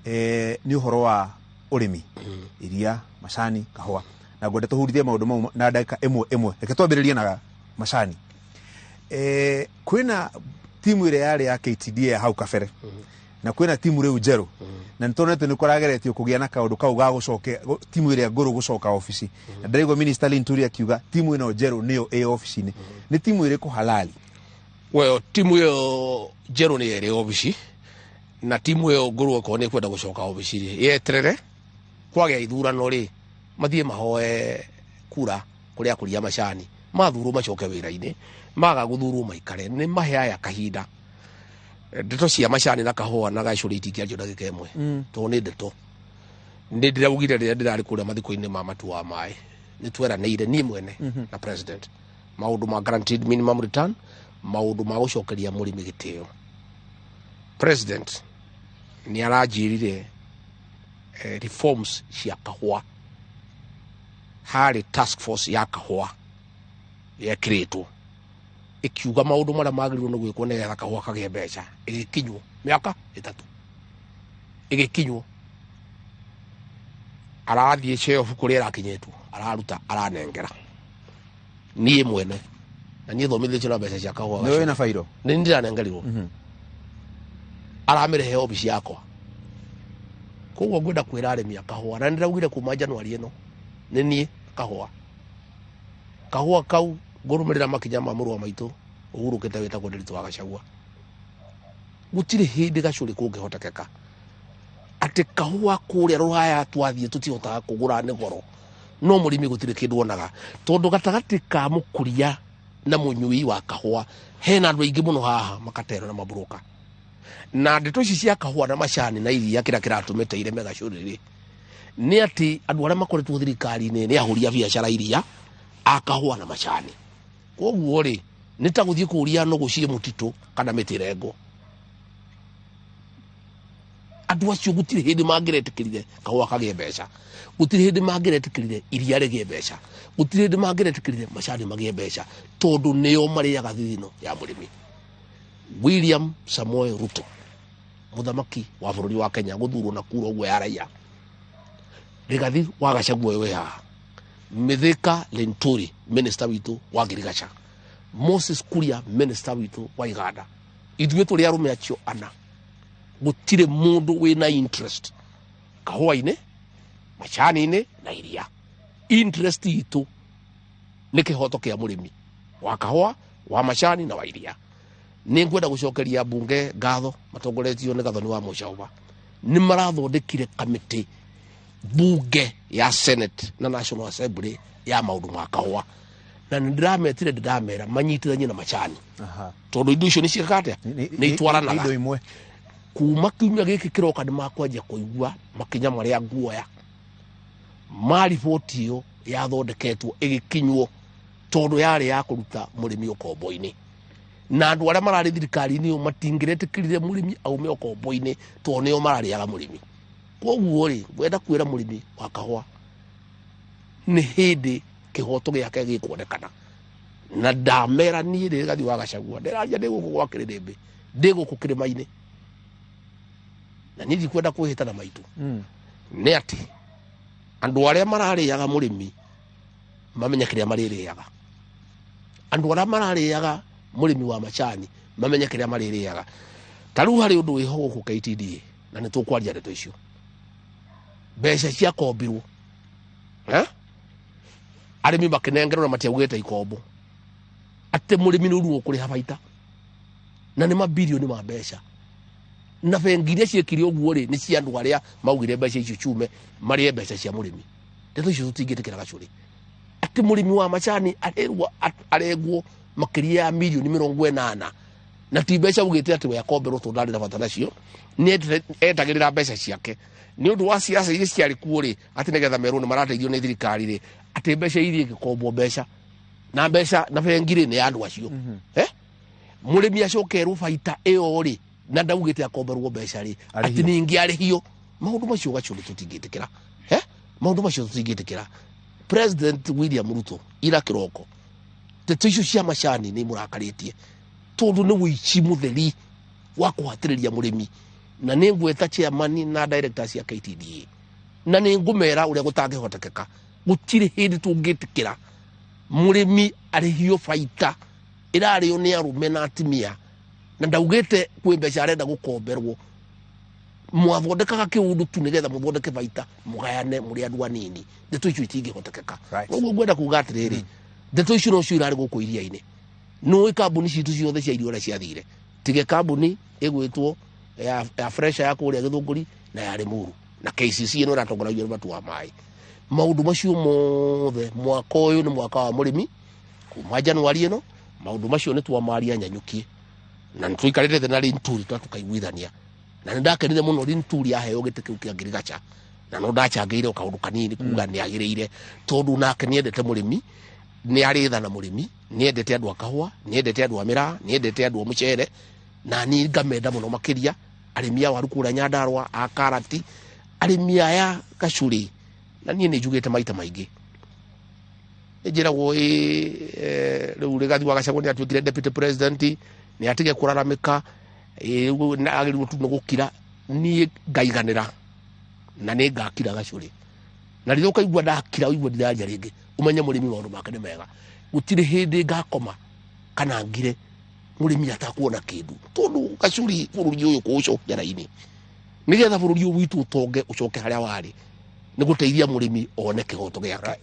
Nĩ ũhoro wa ũrĩmi, iria, macani, kahũa, na ngwenda tũhurithie maũndũ mau na ndagĩka ĩmwe ĩmwe. Reke twambĩrĩrie na macani. Kwĩna timu ĩrĩa yarĩ ya KTDA ya hau kabere na kwĩna timu rĩu njerũ, na nĩ tuonete nĩ kũrageretio kũgĩa na kaũndũ kau ga gũcoke timu ĩrĩa ngũrũ gũcoka obici, na ndĩraigua Minister Linturi akiuga timu ĩno njerũ nĩyo ĩ obici-inĩ. Nĩ timu ĩrĩkũ halali? Well, timu ĩyo njerũ nĩ ĩrĩ obici, na timu ĩyo ngũrũ okorwo nĩ ĩkwenda gũcoka obici rĩ, yeterere kwagĩa ithurano rĩ, mathiĩ mahoe kura kũrĩa akũria macani, mathurwo macoke wĩra-inĩ, maga gũthurwo maikare. Nĩ mahe aya kahinda. Ndeto cia macani na kahũa na gacũrĩ itingĩario ndagĩka ĩmwe, tondũ nĩ ndeto nĩ ndĩraugire rĩrĩa ndĩrarĩ kũrĩa mathiko-inĩ ma matu wa maĩ. Nĩ tweranĩire niĩ mwene na president maũndũ ma guaranteed minimum return, maũndũ ma gũcokeria mũrĩmi gĩtĩo. President nĩ aranjĩrire reforms cia kahũa, harĩ task force ya kahũa yekĩrĩtwo ĩkiuga maũndũ marĩa magĩrĩirwo nĩ gwĩkwo nĩgetha kahũa kagĩe mbeca. Ĩgĩkinywo mĩaka 3 ĩgĩkinywo, arathiĩ shelf kũrĩa ĩrakinyĩtwo, araruta, aranengera niĩ mwene, na niĩ thomithĩtio na mbeca cia kahũa. Nĩ wĩna bairo? Nĩ ndĩranengerirwo, aramĩrehe obici yakwa. Koguo ngwenda kwĩra arĩmi a kahũa, na nĩndĩraugire kuma Januari ĩno nĩ niĩ kahũa, kahũa kau ngũrũmĩrĩra makinya ma mũrũ wa maitũ ũhurũkĩte wĩtagwo Ndiritu wa Gachagua. Gũtirĩ hĩndĩ gacũrĩ kũngĩhotekeka atĩ kahũa kũrĩa rũraya twathiĩ tũtihotaga kũgũra nĩ goro, no mũrĩmi gũtirĩ kĩndũ onaga, tondũ gatagatĩ ka mũkũria na mũnyui wa kahũa hena andũ aingĩ mũno haha makatero na maburoka. Na ndeto ici cia kahũa na macani na iria, kĩrĩa kĩratũmĩte ireme gacũrĩ rĩ, nĩ atĩ andũ arĩa makoretwo thirikari-inĩ nĩ ahũri a biacara iria, a kahũa na macani. Koguo rĩ, nĩ ta gũthiĩ kũria nũgũ ciĩ mũtitũ kana mĩtĩ ĩrengwo. Andũ acio gũtirĩ hĩndĩ mangĩretĩkĩrire kahũa kagĩe mbeca, gũtirĩ hĩndĩ mangĩretĩkĩrire iria rĩgĩe mbeca, gũtirĩ hĩndĩ mangĩretĩkĩrire macani magĩe mbeca, tondũ nĩo marĩaga thithino ya mũrĩmi. William Samoei Ruto, mũthamaki wa bũrũri wa Kenya, gũthurwo na kura ũguo ya raia, Rigathi wa Gachagua wĩ haha, Mithika Linturi, minister witũ wa ngirigaca, Moses Kuria, minister witũ wa iganda, ithuĩ tũrĩ arũme acio ana, gũtirĩ mũndũ wĩna interest kahũa-inĩ, macani-inĩ na iria. Interest itũ nĩ kĩhoto kĩa mũrĩmi wa kahũa, wa macani na wa iria. Nĩ ngwenda gũcokeria mbunge ngatho matongoretio nĩ Gathoni wa Mũcaũba, nĩ marathondekire kamĩtĩ bunge ya Senate na National Assembly ya maũndũ ma kahũa, na nĩ ndĩrametire, ndĩramera manyitithanie na macani, tondũ indo icio nĩ ciĩkaga atĩa? Nĩ itwaranaga. Indo imwe. Kuma kiumia gĩkĩ kĩroka nĩ makwanjia kũigua makinya marĩa nguoya ma riboti ĩyo yathondeketwo ĩgĩkinywo, tondũ yarĩ ya kũruta mũrĩmi ũkombo-inĩ, na andũ arĩa mararĩ thirikari-inĩ ĩyo matingĩretĩkĩrire mũrĩmi aume ũkombo-inĩ, tondũ nĩo mararĩaga mũrĩmi. Koguo rĩ, ngwenda kwĩra mũrĩmi wa kahũa nĩ hĩndĩ kĩhoto gĩake gĩkuonekana. Na ndamera niĩ Rigathi wa Gachagua ndĩraria ndĩ gũkũ gwa kĩrĩrĩmbĩ, ndĩ gũkũ kĩrĩma-inĩ, na niĩ ndikwenda kwĩhĩta na maitũ, nĩ atĩ andũ arĩa mararĩaga mũrĩmi mamenye kĩrĩa marĩrĩaga, andũ arĩa mararĩaga mũrĩmi wa macani mamenye kĩrĩa marĩrĩaga. Ta rĩu harĩ ũndũ wĩho gũkũ KTDA, na nĩ tũkwaria ndeto icio, mbeca ciakombirwo, eh? Arĩmi makĩnengerwo na matiaugĩte ikombo atĩ mũrĩmi nĩ ũruo kũrĩha baita, na nĩ mabirioni ma mbeca, na bengi iria ciĩkire ũguo rĩ, nĩ cia andũ arĩa maugire mbeca icio ciume marĩe mbeca cia mũrĩmi. Ndeto icio tũtingĩtĩkĩra gacũrĩ atĩ mũrĩmi wa macani arerwo arengwo makĩria ya mirioni 80, na ti mbeca ugĩte atĩ we akomberwo, tondũ ndarĩ na bata nacio, nĩ etagĩrĩra mbeca ciake nĩ ũndũ wa ciaca iria ciarĩ kuo rĩ, atĩ nĩgetha merwo nĩ marateithio nĩ thirikari rĩ, atĩ mbeca iria igĩkombwo mbeca na mbeca na bengi rĩ, nĩ ya andũ acio. Eh? Mũrĩmi acokerwo baita ĩyo rĩ, na ndaugĩte akomberwo mbeca rĩ, atĩ Arĩhio. ningĩ arĩhio. Maũndũ macio gacũrĩ tũtingĩtĩkĩra. Eh? Maũndũ macio tũtingĩtĩkĩra. President William Ruto ira kĩroko, ndeto icio cia macani nĩ imũrakarĩtie, tondũ nĩ wĩici mũtheri wa kũhatĩrĩria mũrĩmi. Na nĩ ngwĩta chairman na director cia KTDA, na nĩ ngũmera ũrĩa gũtangĩhotekeka. Gũtirĩ hĩndĩ tũngĩtĩkĩra mũrĩmi arĩhio baita ĩrarĩo nĩ arũme na atumia, na ndaugĩte kwĩ mbeca arenda gũkomberwo. Mwathondekaga kĩũndũ tu nĩgetha mũthondeke baita, mũgayane mũrĩ andũ anini. Ndeto icio itingĩhotekeka. Koguo ngwenda kuga atĩrĩrĩ, ndeto icio nocio irarĩ gũkũ iria-inĩ. Nĩũĩ kambuni citũ ciothe cia irio ũrĩa ciathire, tige kambuni ĩgwĩtwo ya fresha ya kũrĩa Gĩthũngũri na ya Limuru na KCC ĩno ĩratongoragio nĩ matu wa maĩ. Maũndũ macio mothe, mwaka ũyũ nĩ mwaka wa mũrĩmi. Kuma Januari ĩno maũndũ macio nĩ twamaria nyanyũkie, na nĩ tũikarĩte thĩ na Linturi tũkaiguithania, na nĩ ndakenire mũno Linturi aheo gĩtĩ kĩu kĩa ngirigaca, na no ndachangĩire o kaũndũ kanini kuga nĩ agĩrĩire, tondũ nake nĩ endete mũrĩmi, nĩ arĩ tha na mũrĩmi, nĩ endete andũ a kahũa, nĩ endete andũ a mĩraa, nĩ endete andũ a mũcere, na niĩ ngamenda mũno makĩria arĩmi a waru kũrĩa Nyandarũa, a karati, arĩmi aya gacũrĩ. Na niĩ nĩ njugĩte maita maingĩ, njĩragwo rĩu Rigathi wa Gachagua nĩ atuĩkire deputy president, nĩ atige kũraramĩka, rĩu agĩrĩirwo tu nĩ gũkira. Niĩ ngaiganĩra na nĩ ngakira gacũrĩ, na rĩrĩa ũkaigua ndakira, ũigue ndiraria rĩngĩ, ũmenye mũrĩmi maũndũ make nĩ mega. Gũtirĩ hĩndĩ ngakoma kana ngire mũrĩmi atakuona kĩndũ, tondũ gacũrĩ bũrũri ũyũ kũũcokia raini nĩgetha bũrũri ũyũ witũ ũtonge, ũcoke harĩa warĩ, nĩ gũteithia mũrĩmi one kĩhoto gĩake.